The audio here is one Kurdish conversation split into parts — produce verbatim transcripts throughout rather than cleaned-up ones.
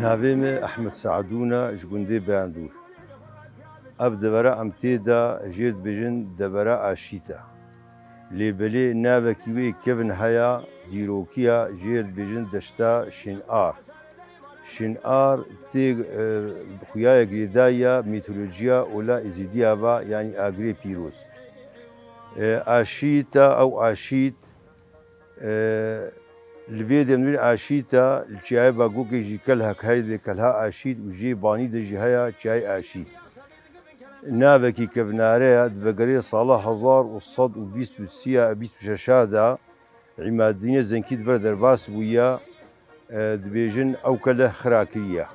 Navê me Ehmed Saedûn e, ji gundê Beyandûr. Ev devera em tê de jê dibêjin devera Aşît e. Lê belê navekî wê kevin heye, dîrokiya jê dibêjin deşta Şînar. Şînar tê, e, xuya ye girêdayî ya mîtolojiya ola Êzîdiya ve, yanî Agirê Pîroz. E, Aşît e, ew Aşît, e, li vê demê Aşît e, li çiyayê Bagokê jî kelhek heye, dibê Kelha Aşît û jê banî de jî heye çiyayê Aşît. Navekî kevnare ye, di vegerê sala hezar û sed û bîst û sî ya, bîst û şeş de Îmadînê Zenkî di vir derbas bûye, e, dibêjin ew kele xira kiriye.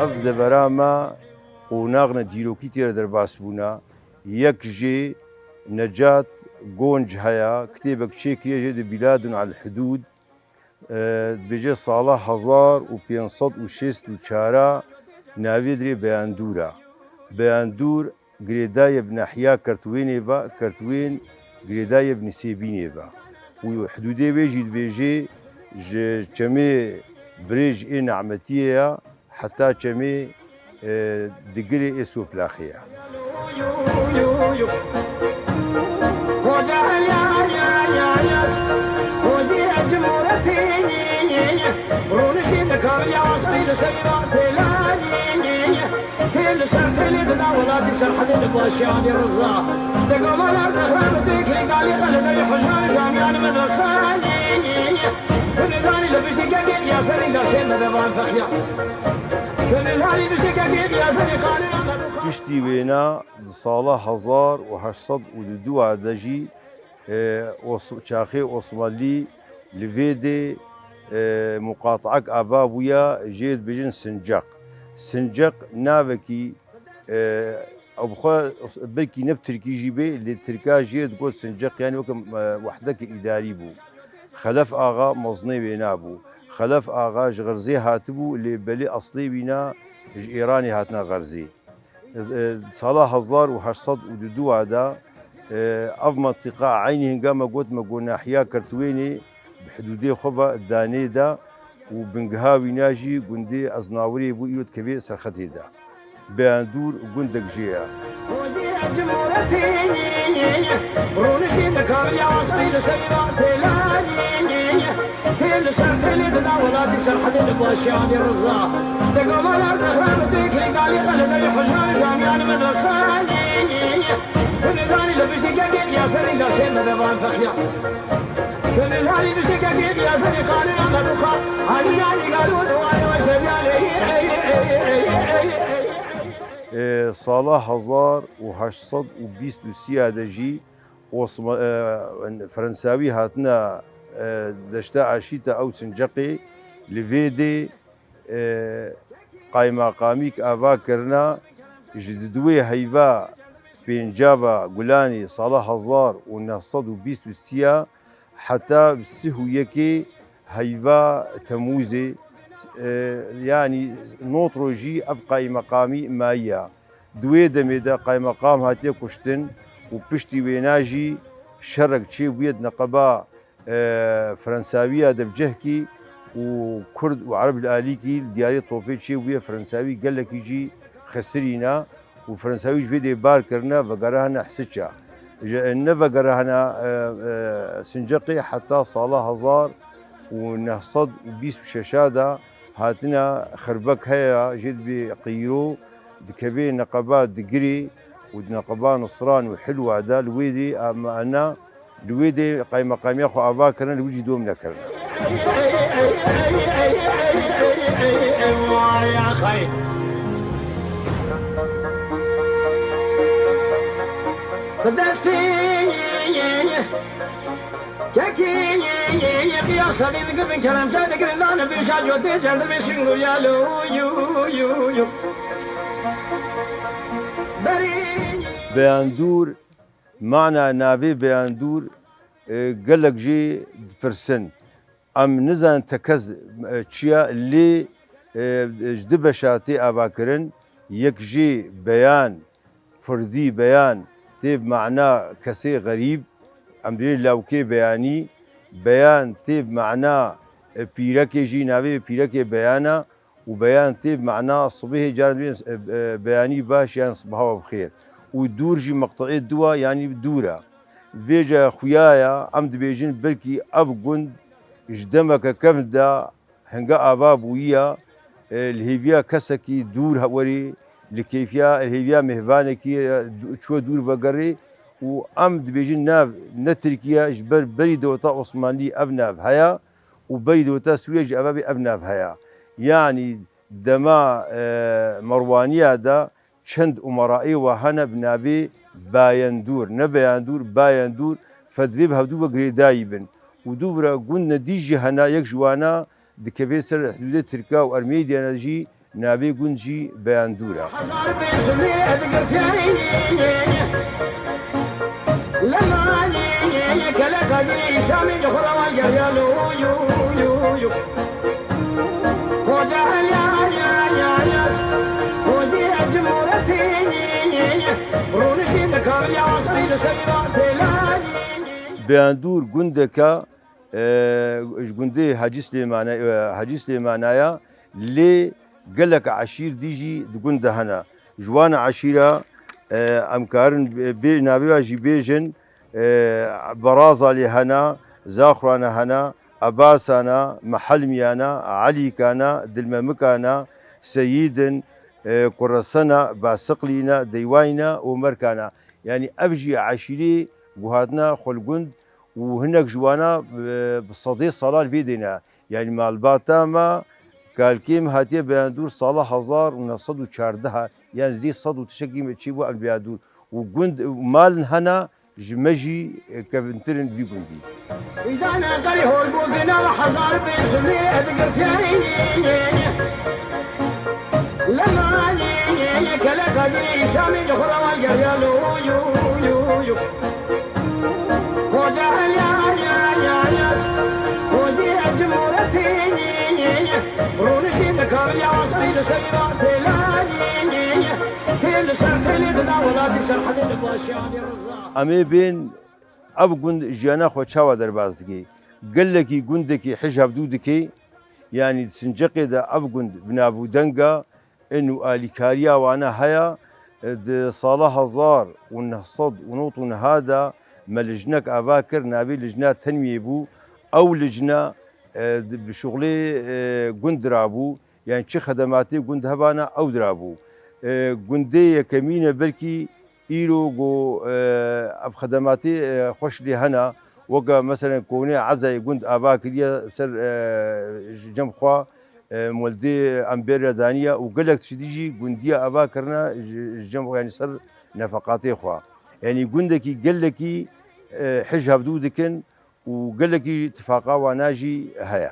Ev devera me qonaxne dîrokî tê re derbas bûne. Yek jê Necat Gonc heye, kitêbek çêkiriye jê de Bîladun al Hidûd, e, dibêje sala hezar û pênc sed û şêst û çar a navê dirê Beyandûr e. Beyandûr girêdayê bi nehiya Kertwênê ve, Kertwên girêdayê bi Nisêbînê ve. Û hidûdê wê jî dibêje ji çemê Birêj ê Nemetiyê ye, heta çemê, e, Digirê ê Soplaxê ye. Piştî wêna di sala hezar û heşt sed û du de jî, e, Os-, çaxê Osmanlî li vê dê, e, muqateek ava bûye, jê dibêjin Sinceq. Sinceq navekî, e, ew bi xwe belkî ne bi tirkî jî bê, lê tirka jê digot Sinceq, yanî weke, e, wehdeke îdarî bû. Xelef Axa mezinê wêna bû. Xelef Axa ji Xerzê hatibû, lê belê eslê wîna ji Êranê hatine Xerzê. E, sala hezar û heşt sed û du de, e, ev mentiqa eynî hingama got me got nahiya Kertwênê bi hidûdê xwe ve danê de û bingeha wîna jî gundê Eznawirê bû, îro dikeve Serxetê de. Beyandûr gundek jê ye. E, sala hezar û heşt sed û bîst û sî de jî Osma-, e, Frensawî hatine, e, deşta Aşîta ew Sinceqê, li vê dê, e, qaymaqamîk ava kirina, ji diduwê heyva pêncava Gulanê sala hezar û neh sed û bîst û sî ya heta sih û yekê heyva Temûzê, e, yanî not rojî ev qaymaqamî mayiya. Di wê demê de qaymaqam hatiye kuştin û piştî wêna jî şerek çêbûye di neqeba, e, Fransawiya de bi cehkî û Kurd û Ereb li alîkî li diyarê topê çêbûye, Fransawî gelekî jî xesirîna û Fransawî ji vê dê bar kirine, vegerahana Hisiça. Ji, ne vegerahana, e, e, Sinceqê heta sala hezar û neh sed û bîst û şeş de hatine xirbek heye, jê dibê qîro, dikevê neqeba Digirê û di neqeba Nisran û Hilwa de li wê dê, em, ana li wê dê qaymeqamiya xwe ava kirine, li wir jî dom nekirine. Bi destê kekê qiyas sedî dikirin, kerem te dikirin, nane bîşa cotê cerdimê şingû ya lo, yu, yu, yu. Berê Beyandûr, mana navê Beyandûr, e, gelek jî dipirsin. Em nizanin tekez, e, çi ye, lê, e, ji du beşa tê avakirin. Yek jê beyan, pirdî beyan, tê bi mana kesê xerîb, em dibêjin lawkê beyanî. Beyan tê bi mana, e, pîrekê jî, navê pîrekê beyan e. Û beyan tê bi mana sibihê, caran dibêjin, e, e, beyanî baş yan sibiha we bi xêr. Û dûr jî meqteê du e, yanî dûr e. Vêca xuya ya, em dibêjin belkî ev gund ji demeke kevn de hinga ava bûyiya, e, li hêviya kesekî dûr he-, werê, li kêfiya, li hêviya mêvanekî, e, dû-, çû dûr vegerê û em dibêjin nav ne Tirkiye, ji ber berî dewleta Osmanlî ev nav heye û berî dewleta Sûriye jî ev, ev, ev nav heye. Yanî dema, e, Merwaniya de çend umeraê wa hene bi navê Bayendûr, ne Beyandûr, Bayendûr, fedvê bi hevdû ve girêdayî bin. Û dû vira gundine dî jî hene, yek ji wana dikeve ser hidûdê Tirka û Ermênî diyane jî navê gund jî Beyandûr e. Hezar bin zilê digirtiyayê. Lemanê keleka dî Şamê xwe rawa geriya lo, yo, yo, yo. Xoca ya, ya, ya, ya. Xocê cumhuriyetê. Rûniştî li kamil ya Atayî li serî va pêlanî. Beyandûr gundeke, e, ji gundê Hacî Silêmane, e, Hacî Silêmane ya, lê gelek eşîr dî jî di gund de hene. Ji wan eşîra, e, em karin bê, navê wa jî bêjin, e, Berazalê hene, Zaxurane hene, Ebasana, Mehelmiyana, Elîkana, Dilmemikana, Seyîdin, e, Kuresena, Basiqlîna, Deywayna û Merkana. Yanî ev jî eşîrê ku hatine xwe li gund û hinek ji wana, e, bi sedê salan vê dê ne. Yanî malbata me, kalkê me hatiye Beyandûr sala hezar û neh sed û çardeh, yanî zî sed û tiştekî me çêbû em Beyandûr. Û gund û malin hene, ji me jî, e, kevintir in vî gundî. Îdana qerî hol bû vîna ve hezar bin zilê digirtiyayê. Lemanê keleka dî Şamê xwe rawa geriya lo, yo, yo, yo. Xoca ya, ya, ya, ya. Xocê cumhuriyetê. Rûniştî li kamil ya Atayî li serî va pêlanî. Tê li ser têlê dida welatî Serhedê li başiya Alî Riza. Em ê bên ev gund jiyana xwe çawa derbas dike. Gelekî gundekî hij hevdû dike. Yanî di Sinceqê de ev gund bi nav û deng e. In û alîkariya wana heye. Di sala hezar û neh sed û nod û neh de me lijnek ava kir, navê lijna Tenwiyê bû. Ew lijne, e, di, bi şuxlê, e, gund dirabû. Yanî çi xedematê gund hebana ew dirabû. E, gundê yekemîn e belkî îro ku, e, ev xedematê, e, xweş lê hene. Weke meselen konê Ezayê gund ava kiriye ser, e, ji cem xwe, e, moldê em bêr re daniye û gelek tiştî jî gundiya ava kirine ji, ji cem, yanî ser nefeqatê xwe. Yanî gundekî gelekî, e, hij hevdû dikin û gelekî tifaqa wana jî heye.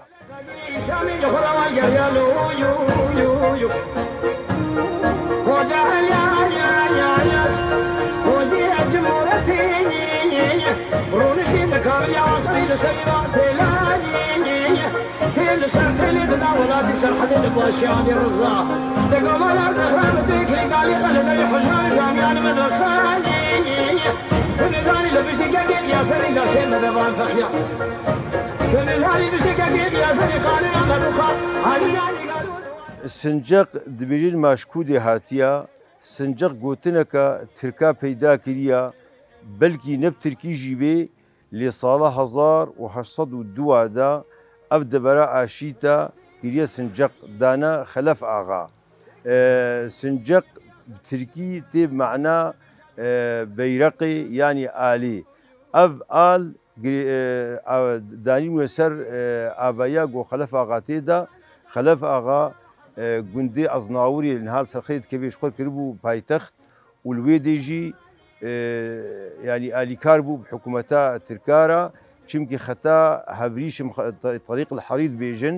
Tê li ser têlê dida welatî Serhedê li başiya Alî Riza. Dega mala zehra bi dêkirî galî xelebeyî hejra li camiyan medresanî. Binizanî li piştî kekê diya serî gaşê me de van fexya. Binizanî piştî kekê diya serî qanûna me ruxa. Alî Alî Galo. Sinceq dibêjin maşkûdê hatiya. Sinceq gotineke tirka peyda kiriya. Belkî ne bi tirkî jî bê. Lê sala hezar û heşt sed û dua de ev devera aşîta kiriye Sinceq, dane Xelef Axa. E, Sinceq Bi tirkî tê bi mana, e, beyreqê, yanî alî. Ev al gire-, e, a-, danîbûye ser, e, avaya ku Xelef Axa tê de. Xelef Axa, e, gundê Aznawirê li niha li ser xetê dikeve ji xwe kiribû paytext û li wê dê jî, e, yanî alîkar bû bi hikûmeta tirka re, çimkî xeta Hevrîşim, xe-, te-, Terîq el Herî dibêjin,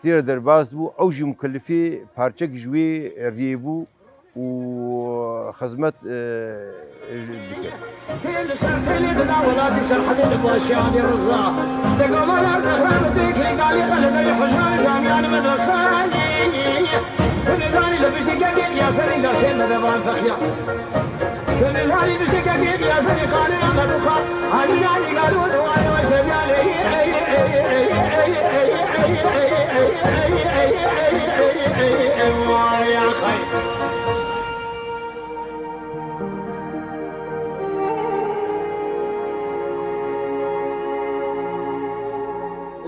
tê re derbas bû, ew jî mukellefê parçek ji wê riyê bû û xizmet, e, dikir.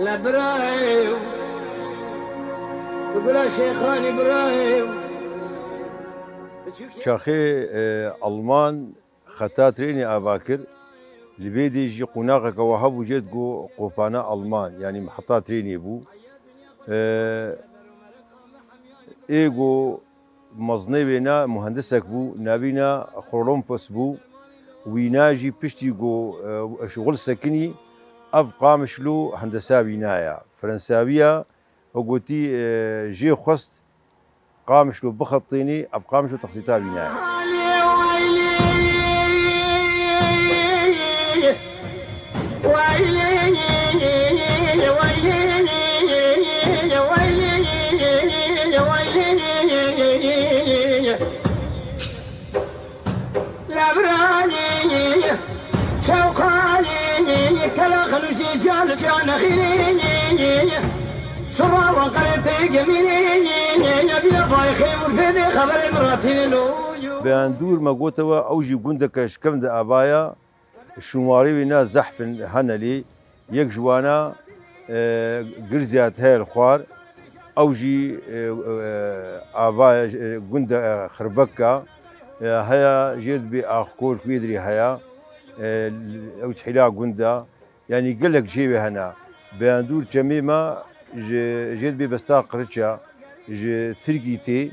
La birayê, tu bila Şêxanî birayê. Çaxê, e, Alman xeta trênê ava kir. Li vê dê jî qonaxeke wiha bû, jê digo qopana Alman, yanî miheta trênê bû. E, ê go mezinê wêna muhendisek bû, navîna Xrolompos bû. Wîna jî piştî go, e, şixul sekinî, ev Qamişlo hendesa wîna ya. Frensawiya, o gotî, e, jê xwest Qamişlo bixetînî, ev Qamişlo texsîta wîna ye. Beyandûr me gote we, ew jî gundeke ji kevn de ava ya, şûnwarê wê ne zehf in hene lê, yek ji wana, e, Girziyat heye li xwar, ew jî, e, e, ava ye, e, gund e, Xirbeka, e, heye, jê dibê Axkolk wê dirê heye, e, ew ji hêla gund e. Yanî gelek cihê wê hene. Beyandûr çemê me ji, jê dibê Besta Qiriç e, ji Tirkî tê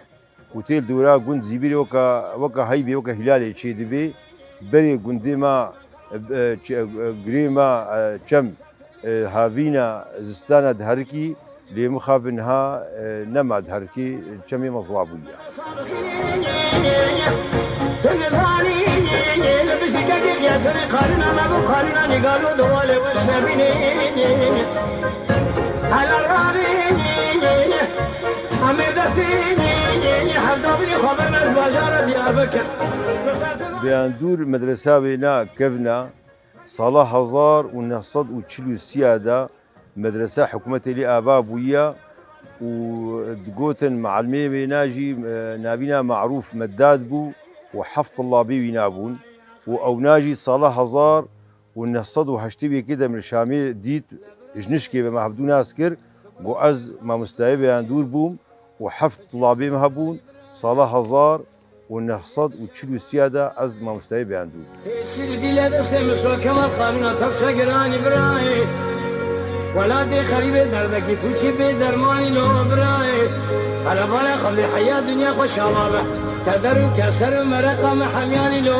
û tê li dora gund zîvirê weke, weke heybê, weke hîlalê çêdibê. Berê gundê me, e, ç-, e, girê me, e, çem, e, havîna zistana diherikî, lê mixabin ha, e, nema diherikî, çemê me ziwa bûye. Beyandûr medresa wêna kevna, sala hezar û neh sed û çil û sê de medresa hikûmetê lê ava bûye û digotin, mealimê wêna jî, e, navîna Marûf Meddad bû û heft tillabê wîna bûn û ewna jî sala hezar û neh sed û heştê û yekê de min li Şamê dît, ji nişkê ve me hevdû nas kir, got, ez mamostayê Beyandûr bûm û heft tillabê me hebûn, sala hezar û neh sed û çil û sê de ez mamostayê Beyandûr bûm. Şîr dîle destê min so Kemal Xanûna te se giranî birayê. Welatê xerîbê derdekî tu çi bê dermanî lo birayê. Erevana xwe bê heya dinya xwe şala be. Keder û keser û mereqa me hemyanî lo.